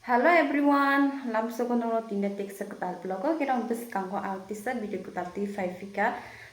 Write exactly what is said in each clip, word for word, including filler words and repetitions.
Hello everyone, lamsogo nono tini teksa kwtal vlog o khe rong bwskango ang tisa video kwtal twi phai phika.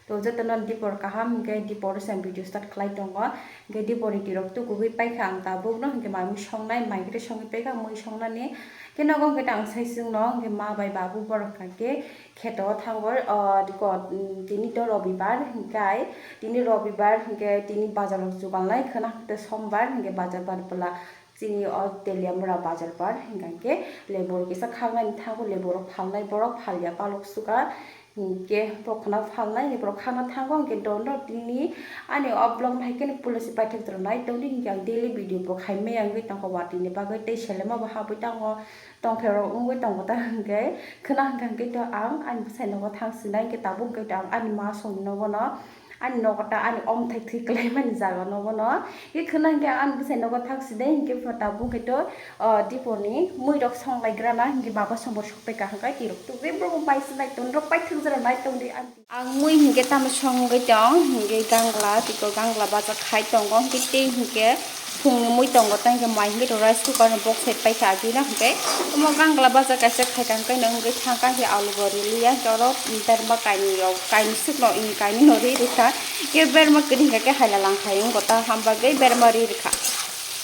To jotono dipor kaham hwnkhe dipor se ang video start khlai tongo. Hwnkhe dipor ni tirok tukugwi paikha ang tabuk no, hwnkhe mamwi songnai, mai khe songwi paikha mui songnani. Khe nogo hwnkhe ang sai chwngno hwnkhe ma bai babu borok hwnkhe kheto o thango, o, diko, mm, tini to robibar hwnkhe tini robibar hwnkhe tini bazar rok jugalnai khwna hwnkhe sombar hwnkhe bazar bar bwla. Chini o Teliamura bazar par hingka khe lebur kisa khagnani thango, lebur rok phalnai borok phalya palok suka, hinkhe borok khwna phalnai, borok khagna thango, hinkhe dondo tini ani o vlog no hai kheno puila se paithak rwnai tongdi, hinkhe ang daily video bo khai maya wngwi tongkha watwi ni bagwi tei selema bo habwi tango, tongthai rok wngwi tongo ta hinkhe khwna hwnkha hinkhe to ang ani bwsai nogo thang sinai, hinkhe tabuk hinkhe to ang ani ma songni nogo no. Ani nogo ta ani omthai thwi kwlaimani jaga nogo no. Khe khwna hinkhe ani bwsai nogo thang side hinkhe pho tabuk khe to, o, dipor ni mui rok songlai grana hinkhe baba sombor sokpai ka hwnkhe tirok tubui borok bai sinai tong rok pai thwk jora nai tong di ani. Ang mui hinkhe tamo songwi tong hinkhe gangla tiko gangla bachak khai tongo hinkhe tei hinkhe Phungni mui tongo, tei hwnkhe mai hwnkhe rice cooker ni box hai paikha agina hwnkhe. Omo gangla bacha kaisa khaikha hwnkhe nw wngwi thangkha hwnkhe alu bo riliya hwnkhe oro berma kainwi rok, kainwi swkno, kainwi no ri rwkha. Khe berma kwrwi hwnkhe khe haila langkhai wng gota hambagwi berma ri rwkha.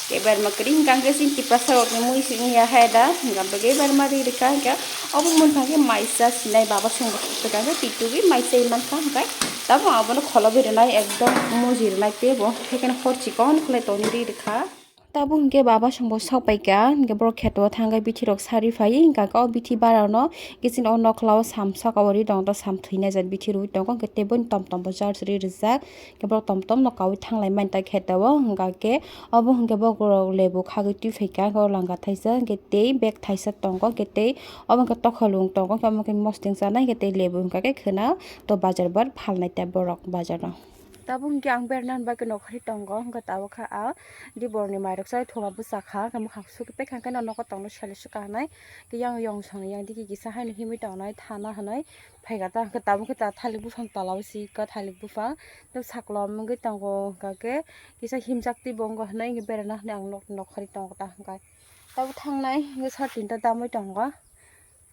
Khe berma kwrwi hwnkha hwnkhe chini tiprasa rokni mui se wngya hai da hwnkha hambagwi berma ri rwkha hwnkhe. Obo mwnkhai khe maisa sinai baba songbo tongkha khe titugwi maisa mankha hwnkhe. Tabuk abono kholobi rwnai ekdom muji rwnai teibo haikhe hor chikon khlai tongwi ri rwkha. Tabuk hinkhe baba songbo sok paikha, hinkhe borok kheto thangkhe bithi rok sari phai, hinkha khe o bithi bara no kiching o nokla o sam saka o ri tong, sam thwinai jat bithi rwi tongo, hinkhe tei boni tom tom bo charge ri rijak, hinkhe borok tom tom no kaui thanglai mani ta kheto o, hinkha khe obo hinkhe borok lebu khagwi twi phaikha, hinkhe o langkha thaisa, hinkhe tei bag thaisa tongo, hinkhe tei obo hinkhe tokhalung tongo, hinkhe omo hinkhe mosodeng chanai, hinkhe tei lebu hinkha khe khwna to bazar bar phalnai ta borok bazar o. Tabuk hinkhe ang berna bagwi nokhorwi tongo, hinkhe tabuk kha ang diborni mairok chai thoma bwsa kha, hinkhe mwkhang sukhe paikha, hinkhe nogo tongno sele swkang nai, tei yang yong song yang digi kisa haino himwi tongnai thana hinwi phaikha ta, hinkhe tabuk khe ta thalik buphang tola o si kha, thalik buphang tei saklo wngwi tongo, hinkhe kisa himjak tei bo wngkha hinwi berana hinwi ang nok nokhorwi tongo ta, hinkhe tabuk thangnai hinkhe sar tinta damwi tongo.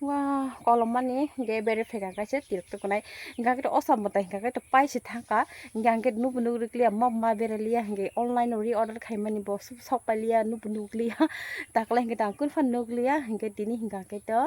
Wah, kolom mani hinkhe bere phaikha kaisa tirok tukunai. Hinkha khe to osa mwtai hinkha khe to paise thangkha. Hinkhe ang khe nubo nugri kliya, ma ma bere liya hinkhe online o ri order khaimani bo sok pai liya, nubo nugri kliya. Takle hinkhe to ang kunu phano nugri liya. Hinkhe tini hinkha khe to,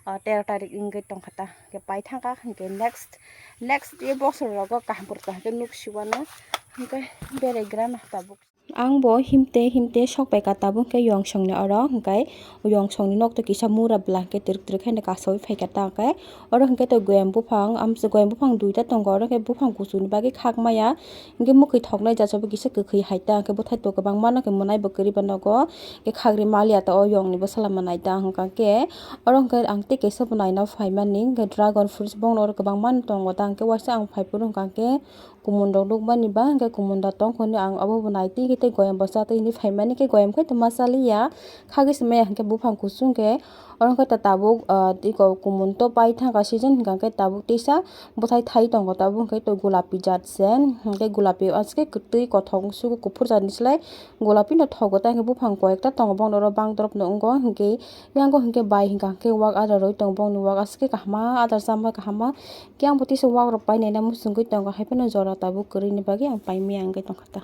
ah, tero tarik wngwi tongkha ta. Hinkhe pai thangkha hinkhe next, next ye bosor rogo kaham kwrwk kaham khe nuk siwano. Hinkhe berai gra na tabuk. Ang bo himte himte sok pai ka tabuk khe yong songni oro, hwnkhe yong songni nok to kisa mura bwla hwnkhe twrwk twrwk khe kasaui phai kha ta hwnkhe oro hwnkhe to goyam buphang, amsa goyam buphang duita tongo, oro khe buphang kuchukni bagwi khak maya hwnkhe mwkhwi thoknai jat sabo kisa kwkhwi hai ta hwnkhe bwthai to kwbangma no khe mwnai bo kwrwi ba nogo hwnkhe khagri maliya ta o yong ni bwsala mwnai ta hwnkha khe oro hwnkhe ang tei kaisa bo naina phaimani hwnkhe dragon fruits bongni oro kwbangma no tongo ta hwnkhe waisa ang phai phuru hwnkha khe. Kumun rok nukmani ba hwnkhe kumun da tongkha hwnwi ang obo bo naitwi khe tei goyam bo chatwi hwnwi phaimani khe goyam khai tongma chaliya khagwi se maya hwnkhe buphang kuchung khe oro khe ta tabuk, ah, tei ko kumun to pai thangkha season hwnkha khe tabuk teisa bwthai thai tongo tabuk hwnkhe to gulapi jat se hwnkhe gulapi aske kwtwi kothok suku kuphur jat ni slai gulapi no thogo tei hwnkhe buphang koi ekta tongo bono oro bang dorop no wngo hwnkhe yango hwnkhe bai hwnkha hwnkhe wak adar rwi tongo bongni wak aske kahama adar chama kahama. Khe ang bo tisa wak rok painai na muchungwi tongo, hai phano jora tabuk kwrwini bagwi ang paimaya wngwi tongkha ta.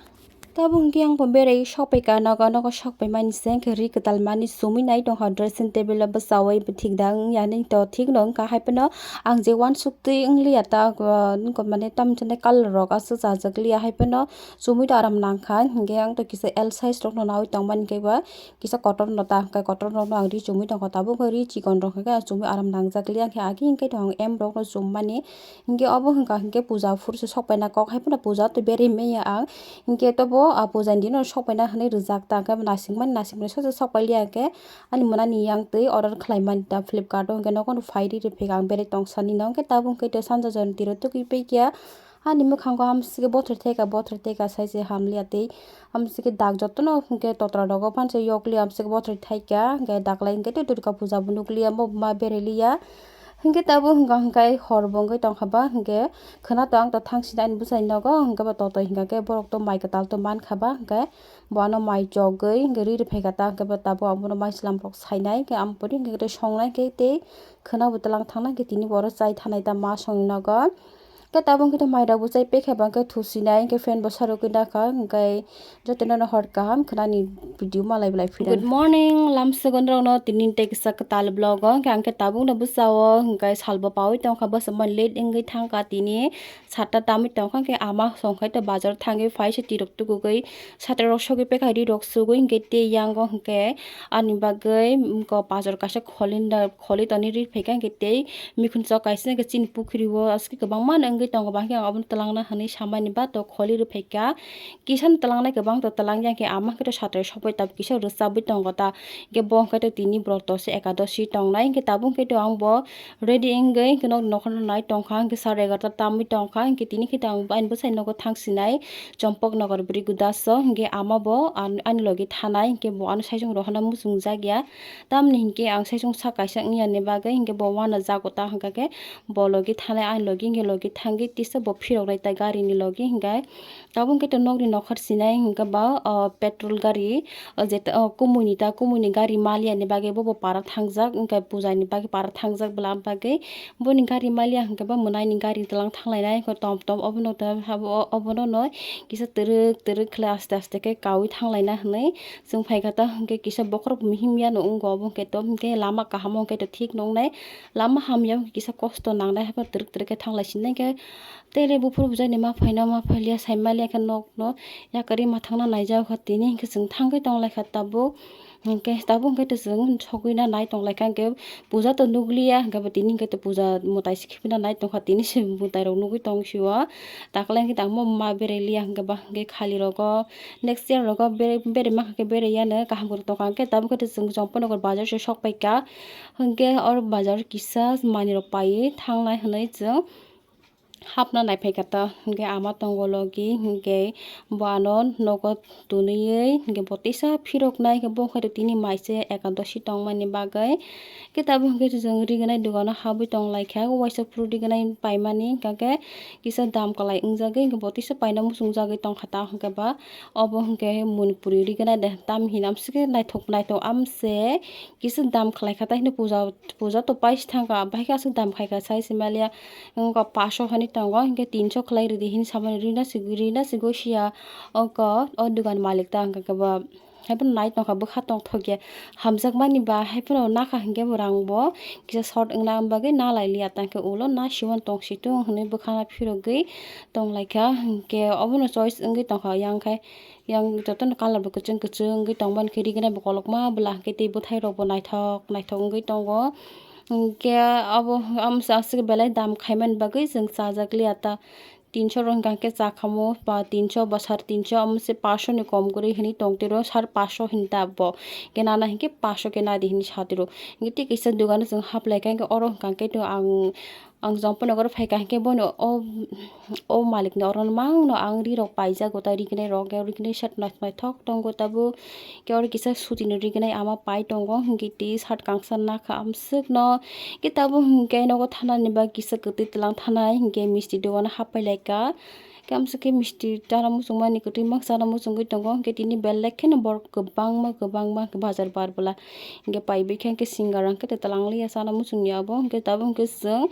Tabuk hwnkhe ang bo berai sok pai ka nogo, nogo sok pai mani se hwnkhe ri kwtal mani chumui nai tongkha, dressing table o bwchaui bo thik da wngya nini to thik no wngkha, hai phano ang je uansuk twi wngliya ta, ah, mane tamni colour rok aswk chajak liya, hai phano chumui to aram nangkha, hwnkhe ang to kisa L size rok no naui tongmani khe ba. Kisa kotor no ta hwnkhe kotor rok no ang ri chumui tongkha tabuk ri chikon rok hwnkhe chumui aram nangjak liya hwnkhe agi hwnkhe to ang M rok no chummani hwnkhe obo hwnkha hwnkhe puja phuru se sokpaina kok hai phano puja tei berwi manya ang hwnkhe tobo ah puja ni dino sokpaina hinwi rijak ta hwnkhe nasingmani nasingmani sosa sokpai liya hwnkhe ani mwnani yang twi order khlaimani ta Flipkart o hwnkhe nokhorno phai ri rwphik ang berwi tongsani no hwnkhe tabuk hwnkhe to sanja joni tiro tugui paikha. Ani mwkhango amsike bothor theka, bothor theka sai se hamliya tei amsike dak jotono hwnkhe totra rogo phansi yokliya amsike bothor thaika, hwnkhe daklai hwnkhe tei Durga puja bo nukliya, mo ma bereliya. Hinkhe tabuk hwnkha hwnkhe hor bo wngwi tongkha ba, hinkhe khwna to ang to thang sini ani bwsai nogo, hinkhe bo totoi hinkha khe borok to mai kwtal to mankha ba, hinkhe bo ano mai chogwi hinkhe riri phaikha ta, hinkhe bo tabuk ang bono mai chwlam rok sainai, hinkhe ang pori hinkhe tei songnai khe tei khwna bo twlang thangnai, hinkhe tini bo oro chai thanai ta ma songni nogo. Khe tabuk khe to mai rok bo chai pekha ba khe thusinai, khe fan bo sarogwi nakha, hinkhe jotono no hor kaham khwnani video malai belai phira. Good morning, lamsogo norokno tini tei kisa kwtal vlog o, hinkhe ang khe tabuk no bwsao hinkhe sal bo paui tongkha, bwsamo late wngwi thangkha tini satta tamwi tongkha, hinkhe ama songkhai to bazar thangwi phai se tirok tugugwi satra rok sogwi pekha ri rok sugwi, hinkhe tei yango hinkhe ani bagwi bazar kaisa kholi tonwi ri phaikha, hinkhe tei mikhun chok kaisa hinkhe chini pukhiri o aswk kwbangma no wngwi tongo, ba hinkhe ang abono twlangna hinwi samani ba to kholi rwphaikha. Kisa no twlangnai kwbang to twlangya, hinkhe ama hinkhe to satai sopoi tabuk kisa rwchabwi tongo ta, hinkhe bo hinkhe to tini broto se ekadosi tongnai, hinkhe tabuk hinkhe to ang bo ready wngwi hinkhe nok nokhorno nai tongkha, hinkhe sare egarota tamwi tongkha, hinkhe tini hinkhe to ang ani bwsai nogo thang sinai Chompok Nagar Brigudas o, hinkhe ama bo ani logi thanai, hinkhe bo ano saichung rohorna muchungjak ya. Tamni hinkhe ang saichung sak kaisa wngya ni bagwi hinkhe bo uanajak o, ta hwnkha khe bo logi thanai, ani logi hinkhe logi thangwi tisa bo phiroknai ta gari ni logi hinkhe. Tabuk hinkhe to nokni nokhor sinai hinkhe ba o petrol gari, o jeta o kumui ni ta kumui ni gari maliya ni bagwi bo bo para thangjak, hinkhe puja ni bagwi para thangjak bwla, am bagwi boni gari maliya hinkhe ba mwnai ni gari twlang thanglainai, hinkhe tom tom obono obono no kisa twrwk twrwk khlai aste aste khe kaui thanglaina hinwi. Chwng phaikha ta hinkhe kisa bokhorok mihim yano wngkha, obo hinkhe to hinkhe lama kaham o hinkhe to thik nuknai, lama hamya o kisa kosto nangnai, haphano twrwk twrwk khe thanglai sinai khe tele buphuru bwjakni ma phaino ma phailia saimaliya khe nokno yakarwi ma thangna naijak kha tini hinkhe chwng thangwi tonglaikha tabuk. Hinkhe tabuk hinkhe to chwng sogwina nai tonglaikha, hinkhe puja to nukliya, hinkhe bo tini hinkhe to puja mwtai se khibina nai tongkha, tini se mwtai rok nugwi tong sio. Takle hinkhe tangmo ma berai liya hinkhe ba hinkhe khali rogo next year rogo bere bere mankha khe berai yano kaham kwrwng tongkha, hinkhe tabuk khe to chwng Champaknagar bazar se sok paikha, hinkhe oro bazar kisa manwi rok paiwi thangnai hinwi chwng hapna nai phaikha ta, hinkhe ama tongo logi, hinkhe bo ano nogo tuniwi hinkhe bo tisa phiroknai, hinkhe bo hinkhe tini mai se ekadosi tongmani bagwi. Khe tabuk hinkhe chwng rignai dogano habwi tonglaikha, waisa phuru rignai paimani, hinkhe kisa dam kwlai wngjagwi hinkhe bo tisa paina muchungjagwi tongkha ta, hinkhe ba obo hinkhe Manipuri rignai de, tam hinam swkhe naithok naithok amse kisa dam khlaikha ta, hino puja puja to paisi thangkha, bahai khe aswk dam khaikha sai se maliya. Wngkha paso hinwi tongo, hinkhe tinso khlai rwdi hinwi samani rina se rina se gosia. Wngkha o dugan malik ta wngkha khe bo haiphano nai tongkha bwkha tongthokya hamjakmani ba, haiphano nakha hinkhe bo rang bo kisa short wngna bagwi na lai liya, tangkhe ulo na siwan tongsi tung hinwi bwkhano phirogwi tonglaikha. Hinkhe obono choice wngwi tongkha, yang khe yang jotono colour bo kwchwng kwchwng wngwi tongmani khe rignai bo kolokma bwla, hinkhe tei bwthai rok bo naithok naithok wngwi tongo. Hinkhe abo amsa aswk belai dam khaimani bagwi chwng chajak liya ta. Tinso rok hwnkha khe chakhamo ba tinso ba sare tinso, omo se paso ni kom kwrwi hinwi tong tiro, sare paso hinwi ta bo. Hinkhe nana hinkhe paso khe nadi hinwi sa tiro. Hinkhe tei kisa dogano chwng haplaikha, hinkhe oro hwnkha khe to ang ang Champaknagar phaikha, hinkhe bono o o malik ni oro mangno ang ri rok paijak, gota rignai rok, rignai set naithok tongo tabuk. Khe oro kisa suti ni rignai ama pai tongo, hinkhe tei shirt kangsa nakha amswk no. Khe tabuk hinkhe nogo thanani bagwi kisa kwtwi twlang thanai, hinkhe misti dogano hapai laikha. Khe amswk khe misti chana muchungmani kwtwi ma chana muchungwi tongo, hinkhe tini belai kheno borok kwbangma kwbangma bazar bar bwla hinkhe paibai khe, hinkhe singra hinkhe twlang liya chana muchungya abo, hinkhe tabuk hinkhe chwng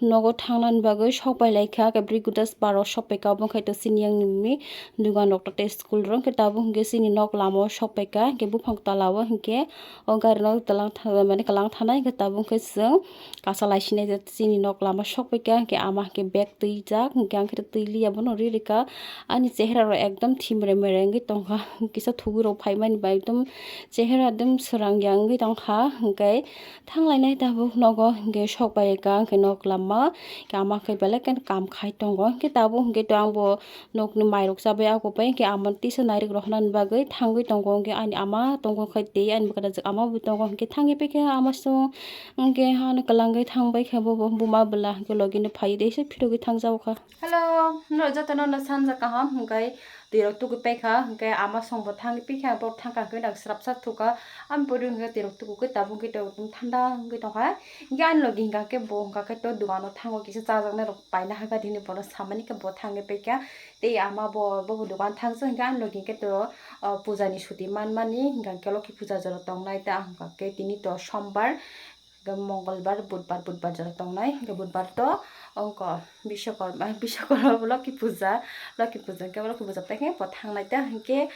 nogo thangnani bagwi sok pai laikha, khe Brigudas bar o sok paikha, obo khe to sini yang nini dugan rok tei school rok, khe tabuk hinkhe chini nok lama o sok paikha, hinkhe buphang tola o hinkhe o gari no twlang tha-, mane kwlang thanai, hinkhe tabuk hinkhe chwng kasa lai sinai je chini nok lama sok paikha, hinkhe ama hinkhe bag twijak, hinkhe ang khe twi liya bono ri rikha, ani chehra rok ekdom thimre mere wngwi tongkha, kisa thugui rok phaimani ba ekdom chehra ekdom swrang ya wngwi tongkha, hinkhe thanglainai tabuk nogo hinkhe sok pai kha, hinkhe nok lama hinkhe ama khe belai kheno kam khai tongo, hinkhe tabuk hinkhe to ang bo nokni mairok chabai ako pai, hinkhe ama tisa nairok rohornani bagwi thangwi tongo, hinkhe ani ama tongo khai tei ani bwkha rajak ama bo tongo, hinkhe thangwi paikha ama song, hinkhe ano kwlangwi thangbai khe bo buma bwla, hinkhe logino phaiwi tei se phirogwi thangjago kha. Hello, norok jotono no sanja kaham, hinkhe twi rok tugwi paikha, hwnkhe ama songbo thangwi pikha, borok thangkha hwnkhe nang srapsa thukha. Ani pore hwnkhe twi rok tugukhe tabuk hwnkhe twi rok thanda wngwi tongkha. Hwnkhe ani logi hwnkha khe bo hwnkha khe to dogano thango kisa chajaknai rok paina hakha, tini bono samani khe bo thangwi paikha. Tei ama bo, bo bo dogan thangjak hwnkhe ani logi hwnkhe to, o, puja ni suti manmani hwnkha khe Lokhi puja jora tongnai ta hwnkha khe tini to sombar. Hwnkhe Mongolbar, Budbar, Budbar jora tongnai. Hwnkhe Budbar to ongko Biswakorma, Biswakorma bo Lokhi puja, Lokhi puja hwnkhe Lokhi puja paikhe bo thangnai ta hwnkhe,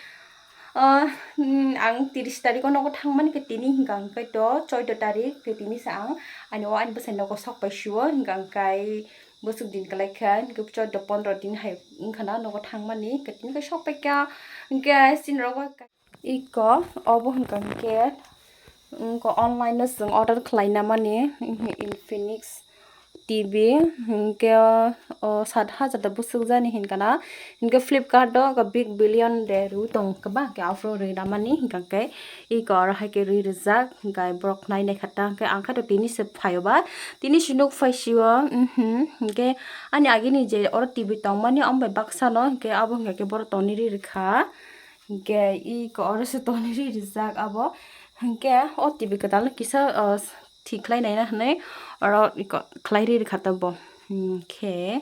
ah, mm, ang tiris tarikh o nogo thangmani khe tini hwnkha hwnkhe to choido tarikh khe tini sa ang ani o ani bwsai nogo sok pai sio hwnkha hwnkhe bwswk din kwlai kha hwnkhe choido pondro din hai wngkha na nogo thangmani hwnkhe tini khe sok paikha hwnkhe chini rogo. Iko obo hwnkha hwnkhe, wngkha online o chwng order khlaina mani, Infinix T V, hwnkhe o sat hajar da bwswk jani hinkha na, hwnkhe Flipkart o wngkha Big Billion Day rw tong khe ba, hwnkhe aphuru rwna mani, hwnkha khe iko oro hai khe rwi rwjak, hwnkhe borok nai nai kha ta, hwnkhe ang khe to tini se phai o ba, tini se nuk phai si o, mhm, hwnkhe ani agini je oro T V tong mani, omo bai baksa no, hwnkhe abo hwnkha khe borok tonwi rwi rwkha. Hwnkhe iko oro se tonwi ri rijak abo. Hwnkhe o T V kwtal no kisa, o, thik khlai naina hwnwi oro iko khlai ri rwkha tabuk. Hwnkhe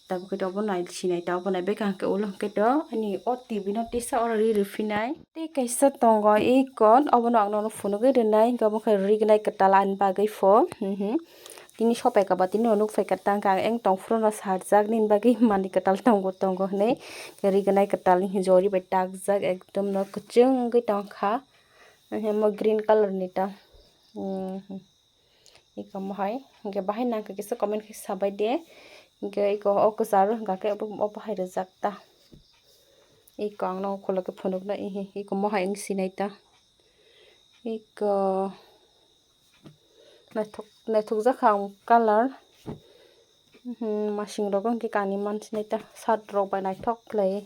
tabuk khe obo nai sinai ta obo nai bwkha hwnkhe ulo hwnkhe to ani o T V no tisa oro ri rwphinai. Tei kaisa tongo iko obono ang nono phunugwi rwnai hwnkhe obo khe rignai kwtal ani bagwi pho. Mhm. Tini sopai kha ba tini nuk phai kha tang kha ang tong phuru no sarjak nini bagwi manwi kwtal tongo tongo hwnwi rignai kwtal ni jori bai takjak ekdom no kwchwng wngwi tong kha. Omo green colour ni ta. Iko mohai hwnkhe bahai nang kha kisa comment khe sabai de. Hwnkhe iko o kwcharo hwnkha khe obo hai rwjak ta. Iko ang no ukhulok khe phunuk na iko mohai wng sinai ta. Iko. Naithok, naithokjak kha ang colour. Mhm, masing rok hwnkhe kanwi mansinai ta, shirt rok bai naithok khlai.